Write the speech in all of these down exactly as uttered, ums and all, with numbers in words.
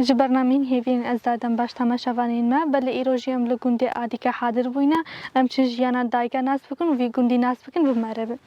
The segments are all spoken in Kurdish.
Ji bernameyên hêvî yên ez dadem baş temaşevanên me, belê îro jî em li gundê Adîke hadir bûyne. Em çin jiyana dayika nas bikin û vî gundî nas bikin, bi me re bin.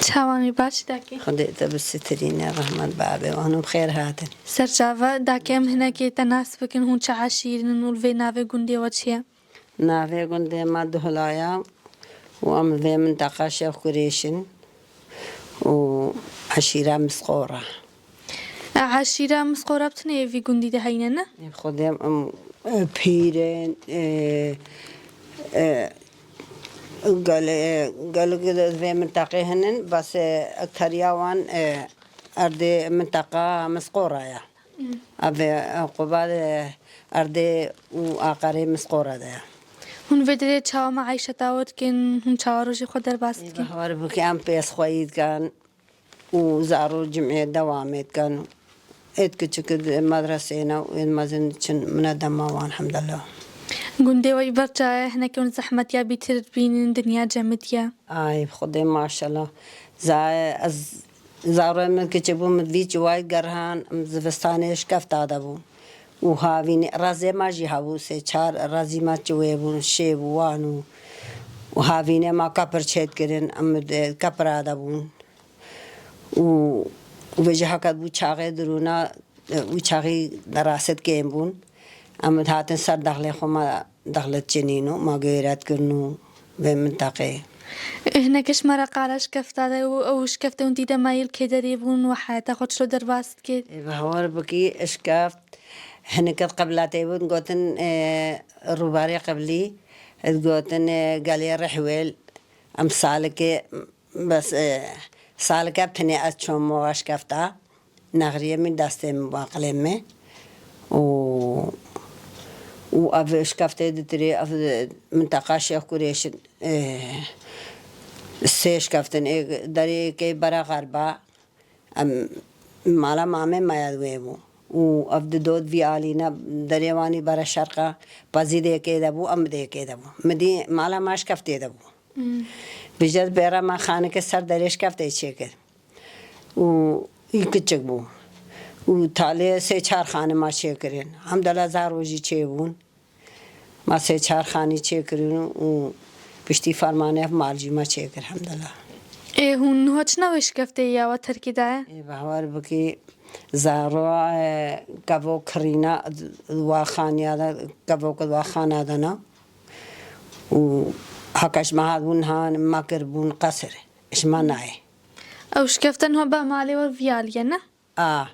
Çawan wî, baş dakê? Xwedê te bi sitirîne, rehmet babê wan û bi xêr hatin. Serçava dakê, em hinekê te nas bikin, hûn çi eşîrin û li vê navê gundê we çi ye? Navê gundê me Duhulaya û em vê minteqa Şêx Kurêş in û eşîra Misqora. E, eşîra Misqora bi tinê vî gundî de heyne, ne? Xwedê em, e, pîr in, e, e, gel-, e, gelek di vê minteqê hinin, bes, e, ekteriya wan, e, erdê minteqa Misqora ye. Hmm. Ev, e, quba, e, erdê û aqerê Misqora de ye. Hûn vê derê çawa meîşeta we dikin? Hûn çawa rojê xwe derbas dikin? Ê, bawer bike em pêz xweyî dikin û zaro cimê dewamê dikin. Êd kiçik di medresê ne û êd mezin diçin, mine dema wan, elhemdulillah. Gundê we yî berçaye, hinekî hûn zehmetiya bîtir dibînin, dinya cemid ye? Ay, Xwedê maşallah. Za-, ez, zaroyê min kiçik bû, min vî çiwayî gerihan, em zivistanê şkefta de bû. Û havînê, rezê me jî hebû, sê çar rezî me çiwê bûn, şêv û wan û, û havînê me kepir çêdikirin, em di kepira de bûn. Û, û vêje heke bû çaxê dirûna, û çaxî deraset kêm bûn. Em dihatin ser dexlê xwe, me dexlet çinîn û me gêret kirin û vê minteqê. Hinek ji me re qala şkefta de û ew şkeftê hûn dî de me yê li kê derê bûn û heyeta xwe çilo derbas dikir? Ê, bi hawar bikî şkeft hinek qeblatê bûn, gotin, e, rûbarê qeblî, gotin, e, gelê Rihwêl, em salikê, bes, e, salike bi tenê ez çom we şkefta. Nexriyê min destê min, aqilê min û, û ev şkeftê ditirê, ev minteqa Şêx Kurêş, e, sê şkeftin, ê derê yekê bera xerba, em, mala mamê me ya wê bû û ev di dod vî alî ne, derê wanî bera şerqa, pezî dê yekê de bû, em dê yekê de bû. Min dî mala me şkeftê de bû. Hmm. Vêje bêra me xanike ser derê şkeftê çêkir. Û î kiçik bû. Û talê sê çar xanî ma çêkirin. Hemdela zaro jî çêbûn. Ma sê çar xanî çêkirin û piştî fermanê mal jî ma çêkir, hemdela. Ê, hûn niha çina wê şkeftê ya we terkî daye? Ê, bawer bikî, zaro, e, kevo kirîna, wa xaniya de, kevo ke wa xana de na. Û heka ji me hatibûn, han me kiribûn qesir. Ji me nayê. Ew şikeftin ho ba malê we viyaliye, ne? A,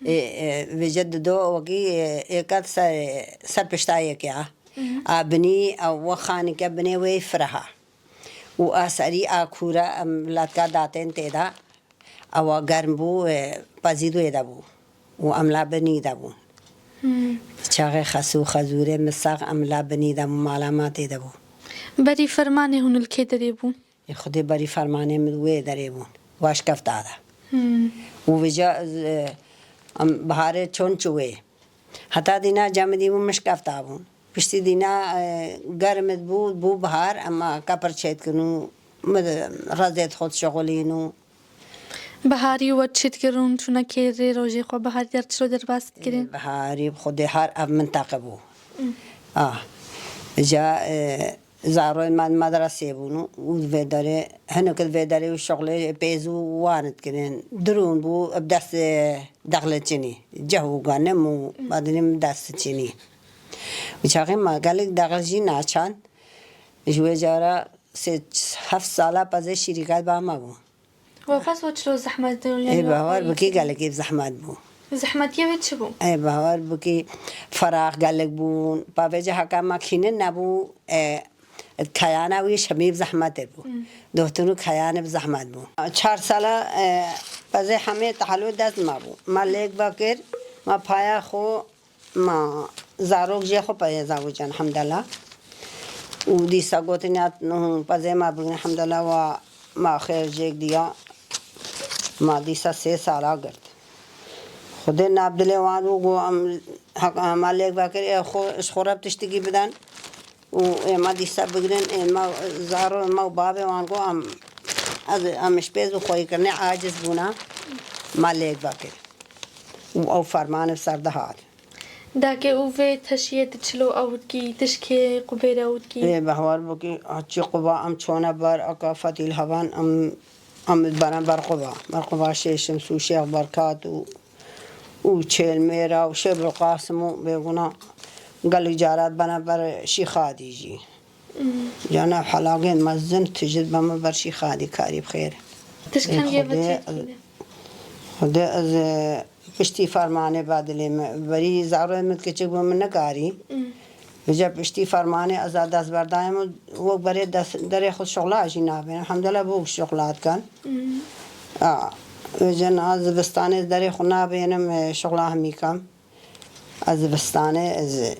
e, e, vêce dido wekî, e, êka ser, ser pişta yekê a. Mhm. A binî, a we xanîke binê wê fireh a. Û a serî a kûre em latka datên tê de. Ewa germ bû, e, pezî wê de bû. Û em la binî de bûn. Hmm. Çaxê xesû xezûrê misax em la binî de bûn, mala ma tê de bû. Berî fermanê hûn li kê derê bûn? Ê, Xwedê berî fermanê min wê derê bûn. Wa şikefta de. Hmm. Û vêca, e, em biharê çon çi wê. Heta dîna cemidî bû min şikefta bûn. Piştî dîna, e, germ bû, bû bihar, em kepir çêdikin û min rezê xwe dişixulîn û. Biharî we çi dikirin, çûna kê rê rojê xwe biharî der çilo derbas dikirin? Biharî bi Xwedê her ev minteqe bû. Hmm. Ah. Ca, e, Zaroyên me medresê bûn û vê derê, hinek vê derê û şixulê pêz û wan dikirin. Dirûn bû, bi dest, e, dexlê çinî. Ceh û ganim û badinî bi dest çinî. Û çaxê me gelek dexil jî naçand. Ji wê cara sê heft sala pezê şîrîka ba me bû. Wa qas wa çilo zehmet dibû, yani. Ê, bawer bikî, gelekî bi zehmet bû. Zehmetiya wê çi bû? Ê, bawer bikî, feraq gelek bûn. Pavêca heka makîne nebû, e, kayana wî şemî bi zehmet bû. Doxtun û kayane bi zehmet bû. Çar sala, e, pezê hemê tehelû dest me bû. Me lêk vekir, me paya xwe, me zarok jê xwe peyê zawican, hemdela. Û dîsa gotin ya, pezê me bigrin, hemdela, wa me xêr jêk diya. Me dîsa sê sala girt. Xwedê nav dilê wan bû, got, em, hek, em lêk vekir, ê xwe, ji xwe re tiştekî bidin û ê me dîsa bigrin, ê me zaro, ê me û bavê wan got, em, ez, em ji pêz bi xweyîkirinê aciz bûne, me lêk vekir. Û ew fermanê bi ser de hat. Dake û vê teşiyê tu çilo ew dikî, tu ji kê qubê re ew dikî? Ê, behwar bikî, çi quba em çone ber, aka Fetîl hevan, em, em bene ber quba. Ber quba Şêşim, Sûşêx, Berkat û û Çêlmêra û Şêbulqasim û bêguna gelek carat bene ber Şîxadî jî. Cana helagên mezin tijî beme ber Şîxadî karî bi xêr. Tişkengê Ê, Xwedê, Xwedê ez, e, piştî fermanê ba dilê me. Berî zaroyê min kiçik bû min nekarî. Vêca piştî fermanê ez a dest berdayim û wek berê dest, derê xwe şoxla jî nabênim. Hemdela bûk şoxla dikin. A, vêca niha zivistanê derê xwe nabênim, e, şoxla hemî kem. Ez zivistanê, ez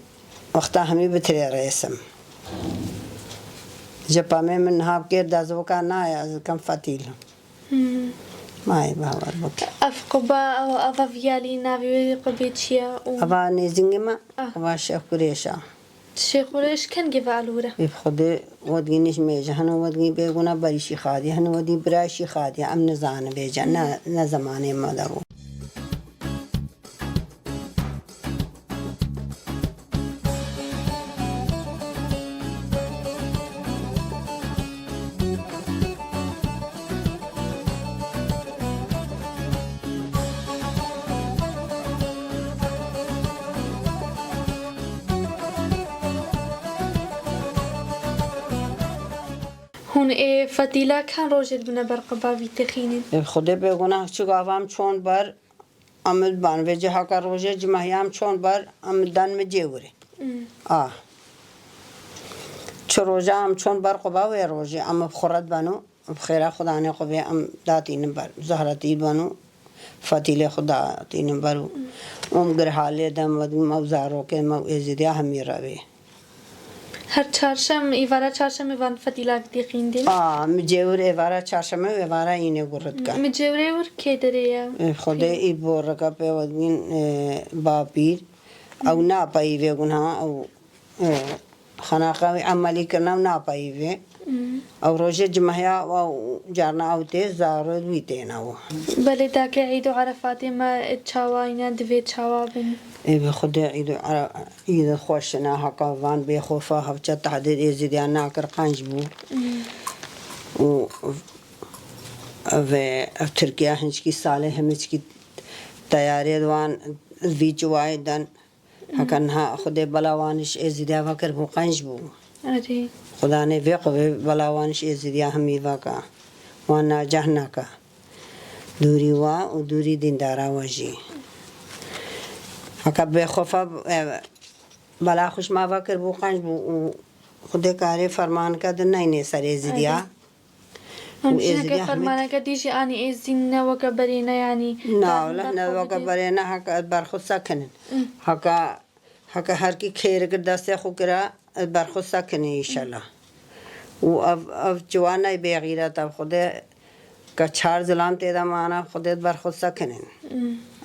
wexta hemî bi tirê rêsim. Ji pemê min niha bikêr dezvoka nayê, ez dikim fetîl. Mayê bawer bike. Ev quba, ev, ev viyalî navê wê qubê çi ye? Û Eva nêzîngê me, Ah. Eva Şêx Kurêş a. Şêx Kurêş kengê ve alûre? Ê bi Xwedê wedgî nîş mêje hene, wedgî bêguna berî Şîxadî hene, wedî birayê Şîxadî ye. Em nizanin vêca, ne, ne zemanê me de bû. Hûn ê fetîla kan rojê dibine ber quba vî têxînîn? Ê bi Xwedê bêgunah çi gava em çon ber, em li ban vê cihaka rojê cimehya em çon ber, em dan mi cêwirê. Hmm. Ah. Çi roja em çon ber quba wê rojê, em bi xwe re dibeno, bi xêra Xudanê xwe vê em datînin ber. Zahra tî beno, fetîlê xwe datînin ber û em gir halê de em vedin, me û zarokên me û êzîdiya hemî re bê. Her çarşem, êvara çarşemê van fetîlak dîqîndin? A, mi cêwir êvara çarşemê û êvara înê gurrit kan. Mi cêwirê wir kê derê ye? Ê, Xwedê î bo reka pê wedin, e, bapîr. Ew napeyî vê gunha, ew, e, xanaqa wî emelî kirina û napeyî vê. Ew rojê cimehya ew carna ew tê, zarê wî têne ew. Belê dake Îd û Erefatê me çawa îne, divê çawa bin? Ê bi Xwedê Îd û Ere-, Îd xweş ine, heka van bêxofa hevça tehdîd êzîdiyan nakir qenc bû. Û ev, ev Tirkiye hinçkî salê hemiçkî teyarê wan vî ciwayê den. Heke niha Xwedê bela wan ji êzîdiya vekir bû qenc bû. Erê. Xudanê vê qubê bela wan ji êzîdiya hemî veka. Wan naceh neka. Dûrî wa û dûrî dîndara wa jî. Heke bêxofa, e, bela xwe ji ma vekir bû qenc bû û Xwedê karê fermaneke din neynê ser êzîdiya. Erê. Hemşîneke fermaneke dî jî anî êzî ne weke berê ne, yanî. Na, wele ne weke berê ne, heke ez ber xwe sekinin. Heke, heke her kî kêrikir destê xwe kira, ez ber xwe sekinî înşela. Û ev, ev ciwan ney bêxîret ev Xwedê ke çar zilam tê de mana Xwedê ber xwe sekinin.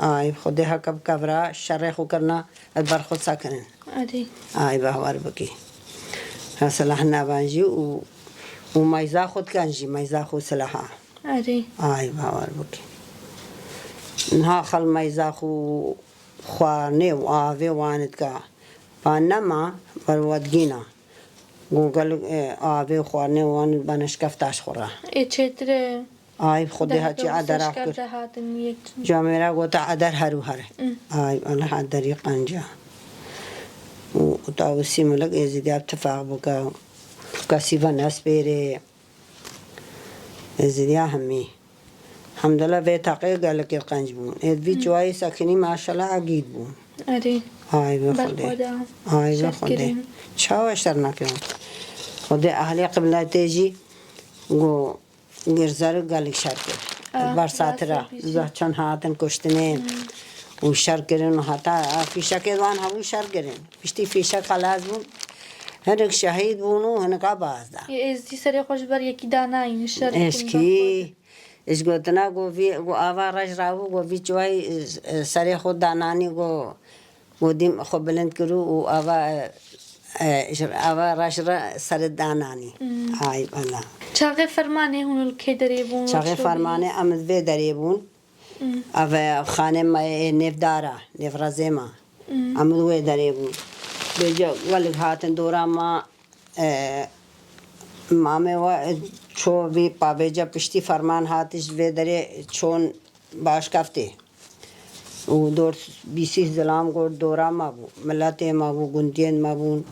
Ay, Xwedê heke bi kevra şerê xwe kirina, ez ber xwe sekinin. Erê. Ay, behwar bikî. Ha silah navan jî û, û meyza xwe dikan jî, meyza xwe silaha. Erê. Ay, behwar bikî. Niha xel meyza xwe xwarinê û avê wan dika. Pa nema, ber wedgîna. Gogel, e, avê xwarinê wan bene şkefta ji xwe re. Ê çêtir e. Ay, Xwedê haçî edera kir. Camêra gote eder her û her. Ay, Allah ederî qenca. Û Tawusî Milik êzîdiya bi tifaq bike. Kesî ve nespêrê. Êzîdiya hemî. Elhamdulillah vê teqê gelekê qenc bûn. Ê vî çiwayî sekinî maşallah egîd bûn. Erê. Ay be Xwedê. Ay be Xwedê. Çawa şer nekirin? Xwedê ehlê qibletê jî go girzer û gelek şer kir. Bar satira. Zehçan hatin kuştinê. Û şer kirin û heta fîşekê wan hebû şer kirin. Piştî fîşek xelas bûn. Hinek şehîd bûn û hinika baz da. Ê, êzdî serê xwe ji ber yekî danayîn, şer dikin, Eşkî. Ji gotina ku vî, ku ava reş rabû, ku vî çiwayî, e, serê xwe dananî, ku, ku dîm xwe bilind kirû û ava, e, e, ji ava reş re serê dananî. Hmm. Ay, wela. Çaxê fermanê hûn li kê derê bûn? Çaxê fermanê em li vê derê bûn. Hmm. Ev, e, xanê me yê nêvdar e, nêvrezê me. Hmm. Em li wê derê bûn. Bêje gelek hatin dora me, e, mamê we, e, ço vî pavêca piştî ferman hat ji vê derê çon başkeftê. Û dor bîsî zilam got dora me bû, miletê me bû, gundiyên me bûn.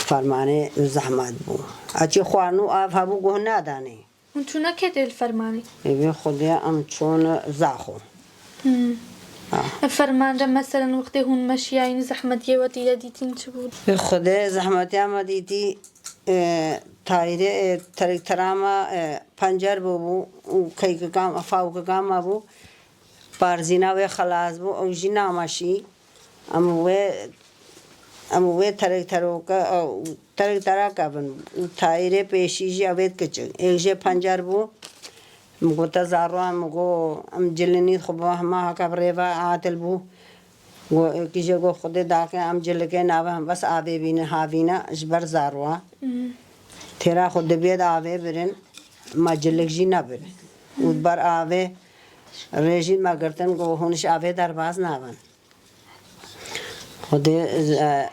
Fermanê zehmet bû. Eçî xwarin û av hebû guh nadanê. Hûn çûne kê dê li fermanê? Ê vê Xwedê em çûne Zaxo. Hmm. Ha. Ferman re meselen wextê hûn meşiyayîn zehmetiyê we tîde dîtîn çi bû? Ê Xwedê zehmetiya me dîtî, e, tayîrê, e, terektera me, e, pencer bûbû û keykeka me, fawkeka me bû. Parzîna wê xelas bû, ew jî nameşî. Em wê, em wê terekteroke, terektera kevin. Û tayîrê pêşî jî ev ê kiçik. Êk jê pencer bû. Min gote zaroan, min got, em cilinî xwe bi hema heke bi rê ve atil bû. Got, êkî jê got, Xwedê dake em cilikê nave him bes avê bînin, havîne ji ber zaroa. Hmm. Têra xwe dibê de avê birin, ma cilik jî nebir. Û di ber avê rê jî me girtin, got, hûn ji avê derbas nabin. Xwedê ze-,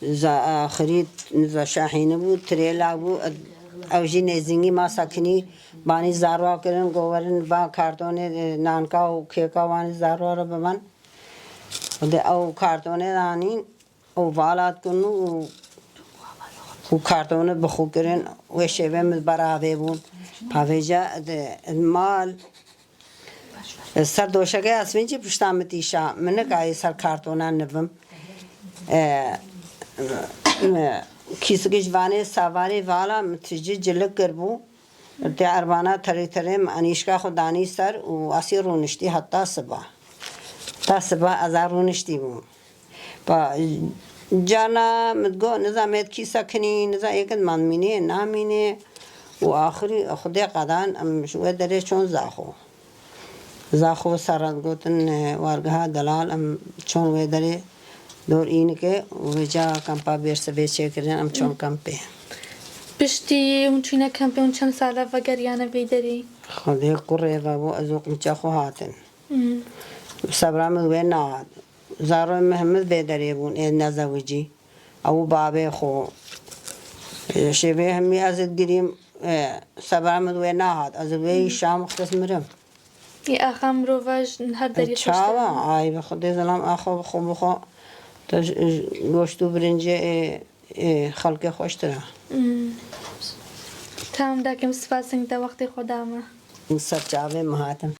ze-, axirî ze şahîne bû, trêla bû, ew jî nêzîngî ma sekinî, banî zarwa kirin, go werin va kartonê, e, nanka û kêka wanî zarwa re biben. Xwedê ew kartonê danîn, ew vala dikin û, û kartonê bi xwe kirin, wê şêvê min ber avê bûn. Pavêje di mal, Ser doşeke esmîn jî pişta min tîşa. Min nikayî ser kartona nivim. E, e, kîsikî ji vanê savarê vala min tijî cilik kiribû. Tê erbana terî terê min enîşka xwe danî ser û esî rûniştî heta siba. Ta siba ez a rûniştî bûm. Pa, carna min digot, niza me di kî sekinî, niza êkin man mînê, namînê. Û axirî Xwedê qedan, em ji wê derê çûn Zaxo. Zaxo sera digotin, e, wargeha delal, em çûn wê derê dor Înike û vêca kampa Bêrsivê çêkirin, em çûn kampê. Piştî hûn çûne kampê, hûn çend sala vegeriyane vê derê? Xwedê kurê vebû, ez û qimça xwe hatin. Hmm. Sebra min wê nehat. Zaroyê min hemî vê derê bûn, ê nezewicî. Ew û bavê xwe. Ê, şêvê hemî ez ê digirîm, ê, sebra min wê nehat. Ez ê wê şam xist mirim. Ê, axa mirova ji her derî xweştir e. Çawa? Ay, bi Xwedê zilam, axa bi xwe, bi xwe. Tu ji, ji goşt û birincê, ê, ê, xelkê xweştir e. Hmm. Tamam, dakim, spasên te wextê xwe da me. Ser çavê min hatin.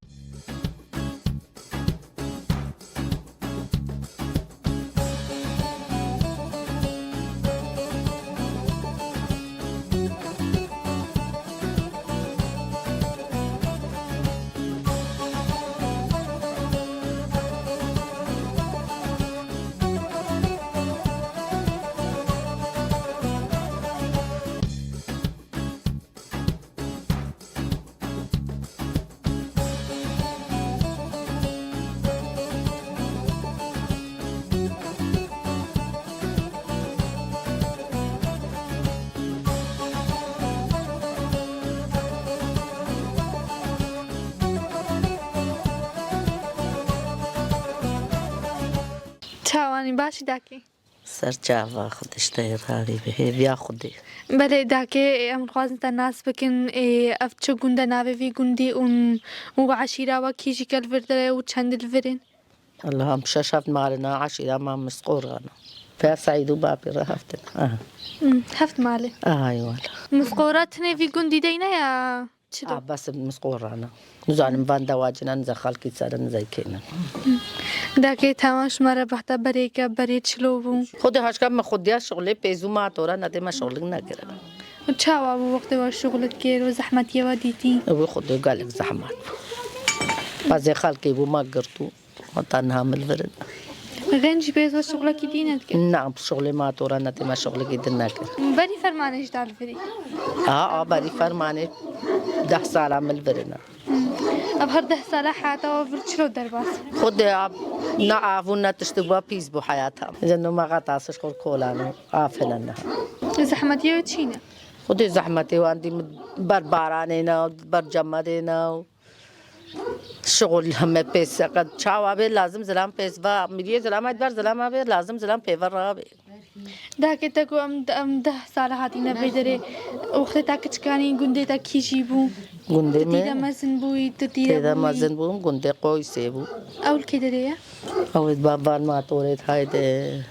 Çawanî, başî dakî? Ser çava Xwedê ji te yê razî be, hêviya Xwedê. Belê, dakê, em dixwazin te nas bikin, ê, ev çi gund e, navê vî gundî û, û eşîra we kî jî ke li vir de ye û çend li vir in? Allah, em şeş heft mal in, eşîra me Misqoran e. Pêya Seîd û Bapî re heft in. Aha. Hmm, heft mal e. Aha, eyvallah. Misqora tinê vî gundî de ne ya? Çi do? Ah, bes misqoran e. Nizanim van dewacî ne, niza xelkî ser e, niza kê ne. Dakê, tamam, ji me re behsa berê ke, berê çilo bû? Xwedê haşka me xwediya şixulê pêz û ma tora nedê me şixulik nekire. Û çawa bû wextê we şixulik kir û zehmetiyê we dîtî? Ew xwedê gelek zehmet bû. Bazê xelkê bû ma girtû. Heta niha min li vir in. Xêncî pêz we şixulekî dî nedikir? Na, şixulê ma tora nedê me şixulekî din nekir. Berî fermanê jî da li virî? A, a, berî fermanê deh sala min li vir in. Ev her deh sala heyata we vir çilo derbas? Xwedê a, ne av û ne tiştik we pîs bû heyata. Ji nû me xetasiş xur kolan û afine niha. Zehmetiyê we çi ne? Xwedê zehmetê wan dî min ber baranê ne, ber cemedê ne. Şixul heme pês, qet çawa bê lazim zilam pês va. Miriyê zilam ber zilam bê lazim zilam pê ve rabê. Dakê te ku em, em deh sala hatîne vê derê. Wextê te kiçkanî gundê te kî jî bû? Gundê Ti tî me de mezin bûyî, ti tî de tê de bûyî. Mezin bûm, gundê Qoysê bû. Ew li kê derê ye? Ew ê ba van ma torê hayde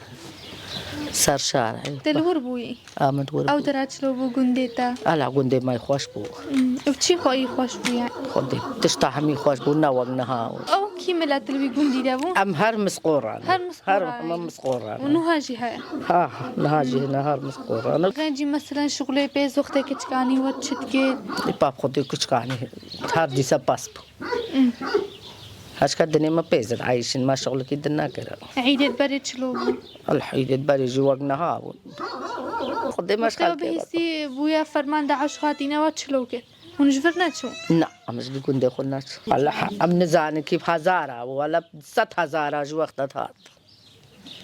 ser şar. Te li wir bûyî? A, min wir bû. Ew dera çilo bû gundê te? Ala gundê me xweş bû. Hmm, ew çi xwe yî xweş bû yani? Xwedê tişta hemî xweş bû, ne wek niha. Ew kî milet li wî gundî de bû? Em her misqoran. Her misqoran. Her hema misqoran. Û nuha jî heye? Ha, niha jî hene her misqoran. Xêncî meselen şixulê pê zoxtê kiçikanî we çi dikir? Îpa xwedê kiçikanî her dîse pas bû. Heşka dinê me pêzir eyşin, me şixulekî din nekir. Eydê berê çilo bû? El eydê berê jî wek niha bû. Xwedê me Wextê we şixelkê bihîstî bûya ferman DAIŞ hatîne we çilo kir? Hûn ji vir neçûn? Na, em ji gundê xwe neçûn. Wala em nizanin kî hezara bû, wala sed hezara ji wexta hat.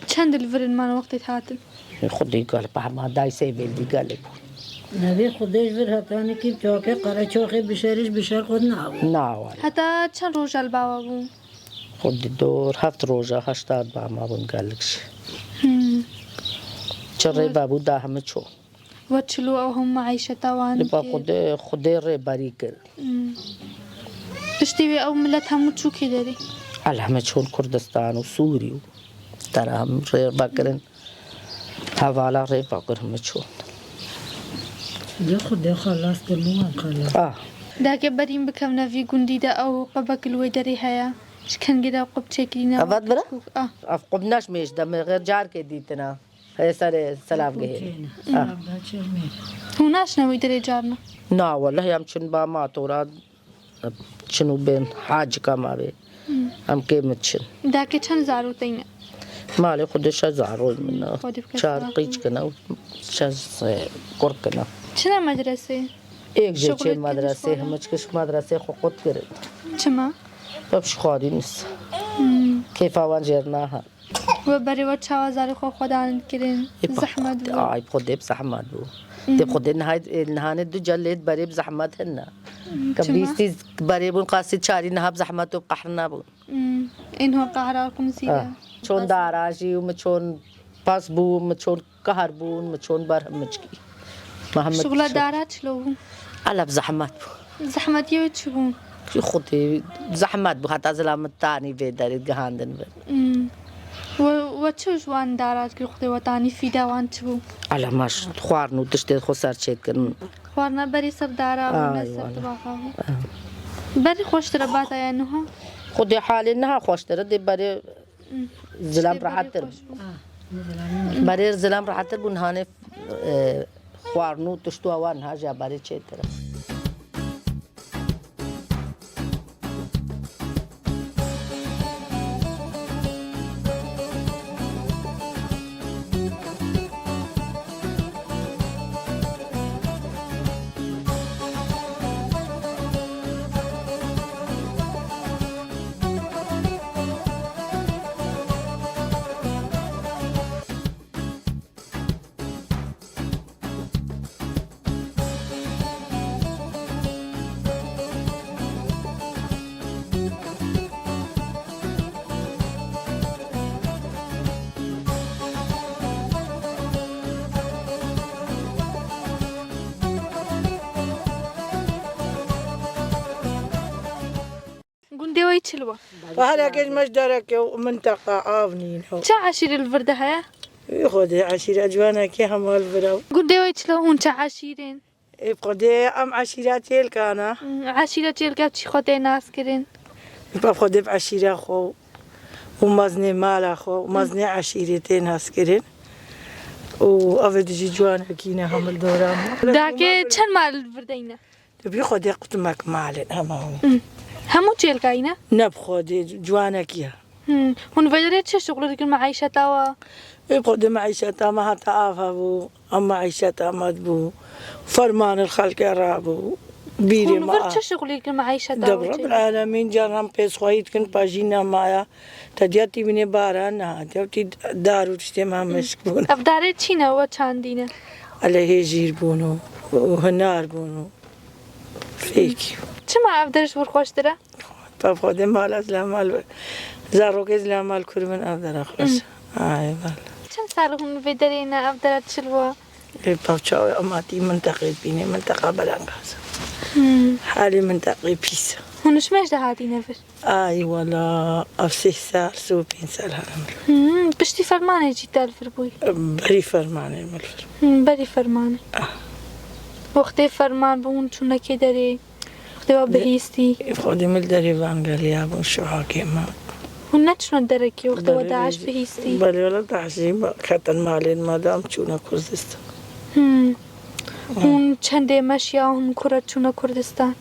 Çend li vir in man wextê hatin? Xwedê gel pehma dayê sê vêl dî gelê bû. Nevê Xwedê ji vir hetanî kî çaxê qereçoxê bişeriş bişer xwe nabû. Na wala. Heta çend roja li bawa bû? Xwedê dor heft roja heşta bama bûn gelek jî. Hmm. Çi rê vebû da hemî çû. We çilo ew hemû meîşeta wan Li ba kir. Xwedê, Xwedê rêberî kir. Hmm. Piştî wê ew milet hemû çû kê derê? El hemî çûn Kurdistan û Sûrî û dera hemî rê vekirin. Hevala rê vekir hemî çûn. Xwedê, Xwedê xelas kir, min wan xelas. Ah. Dake berîn bikevne vî gundî de ew qebek li wê derê heye. Ji kengê de qub çêkirîne. Evet, bira. Ah. Ev qub neş mêj de me xêr carkê dîtina. Hê serê selav gihêrî. Hûn naşine wî derê carna? Na, wellehî em çin ba ma tora çin û bên hacika ma bê. Em kêm çin. Dake çend zarok teyne? Malê xwe de şeş zaroy min e. Çar qîç kine û şeş, e, kurk kine. Çine medresê? Êk jê çê medresê, himiçkiş medresê xwe qut kirin. Çima? Hep ji xwarî nis. Kêfa wan jêr naha. We berê we çawa zarê xwe xwedan kirin? Ê, pa Zehmet bû. Ay, xwe dê bi zehmet bû. Hmm. Dê xwe dê niha, ê, nihanê du celê berê bi zehmet hinne. Hmm, Ke çima? Bîstî berê bûn, qasî çarî niha bi zehmet û bi qehr nebûn. Hmm. Ên ho qehra kum zî Ha. de. Çon dara jî û mi çon pas bû, mi çon Kahar bûn, mi çûn ber himiçkî. Me himik Şixula çû. Dara çilo bû? Ala bi zehmet bû. Zehmetiye wê çi bû? Xwedê zehmet bû, heta zilam tanî vê derê gihandin vir. Hmm. We, we çi ji wan dara kir, Xwedê we tanî fîda wan çi bû? Ala me ş-, xwarin û tiştê xwe ser çêdikirin. Xwarina berê ser dara bû, ne Ay, ser wala. Dibaxa bû. Ah. Berê xweştir e bata ya niha? Xwedê halê niha xweştir e, dê berê Hmm. Zilam Tiştê berê rehettir. Xweş bû. Berê zilam rehettir bûn, hanê, e, xwarin û tişt û ewan ha jî berê çêtir. Gundê we yî çi li we? Pahalekê ji me ji dereke û minteqa av nîn ho. Çi eşîrê li vir de heye? Wî xwedê eşîra ciwanekê hema li vir e. Gundê we yî çi li we, hûn çi eşîrên? Ê bi Xwedê em eşîra Çêlkan e. Hmm, eşîra Çêlka çi xwe tê nas kirin? Ê bi Xwedê bi eşîra xwe û meznê mala xwe û meznê eşîrê tê nas kirin. Û ev ê dijî ciwanekî ne hemil dora me. Dake çend mal li vir de ne? Bi Xwedê qutumek malin hema hûn. Hmm. Hemû Çêlkayî ne? Ne bi Xwedê ciwanekî ye. Hmm. Hûn vê derê çi şixulî dikin meîşeta we? Ê bi Xwedê meîşeta me heta av hebû, em meîşeta me dibû. Ferman li xelkê rabû. Bîrê Hûn me vir a- çi şixulî dikin meîşeta Deb we Rebbil çi? Alemîn caran pêsxweyî dikin, pajî nemaye. Te diya tî binê baran nehatiye, tî dar û tiştê me Hmm. mişk bûn. Ev darê çî ne we çandîne? Ele hêjîr bûn û, û hinar bûn û fêkî. Çima ev der ji wir xweştir e? Bi Xwedê mala zila mal, zarokê zila mal kur bin ev dera xweş. Hmm. Ay, valla. Çend sal hûn vê derê ne, ev dera çil wa? Ê, pavça ematî minteqê bînê, minteqa belengaz. Hmm. Halê minteqê pîs. Hûn ji mêj de hatîne vir? Ay, wala, ev sê sal, sê û pênc sal hene min. Hmm, piştî fermanê jî te li vir bûyî? Berî fermanê min li vir. Hmm, berî fermanê. Ah. Wextê ferman bû, hûn çûne kê derê? Wextê we bihîstî? Xwedê min li derê vengeliya bûn şuhakê me. Hûn neçûne derekê wextê we Belê, DAIŞ bihîstî? Belê, wela DAIŞ jî me ketin malên me de em çûne Kurdistan. Hmm. Hûn çendê meşiya hûn kure çûne Kurdistan?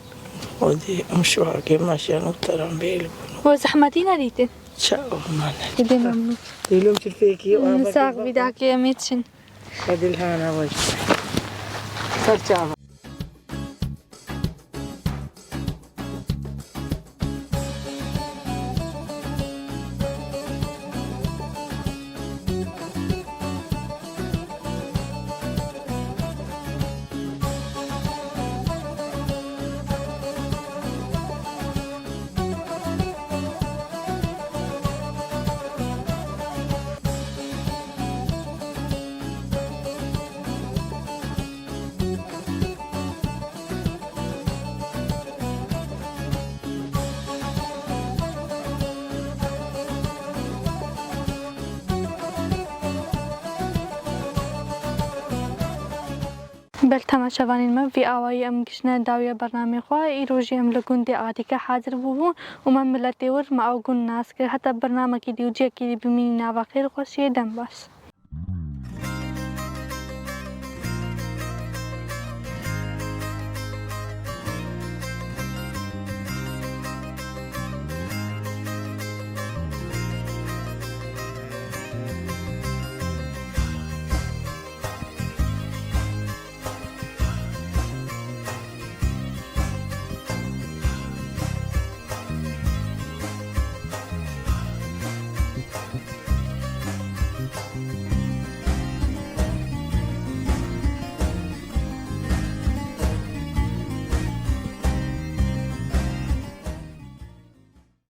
Xwedê em şuhakê meşiyan û teran bêl bûn. We zehmetî nedîtin? Çawa mane? Xwedê memnûn. Dêlom çi fêkî, Hmm, sax bî, dakê em ê çin. Xwedê li hana we jî. Ser çava. Belê temaşevanên me, vî awayî em giştine dawiya bernameyê xwe. Îro jî em li gundê Adîke hazir bûbûn û me miletê wir me ew gund nas kir. Heta bernamekî dî û cihekî dî bimînî nava xêr û xweşiyê, dem baş.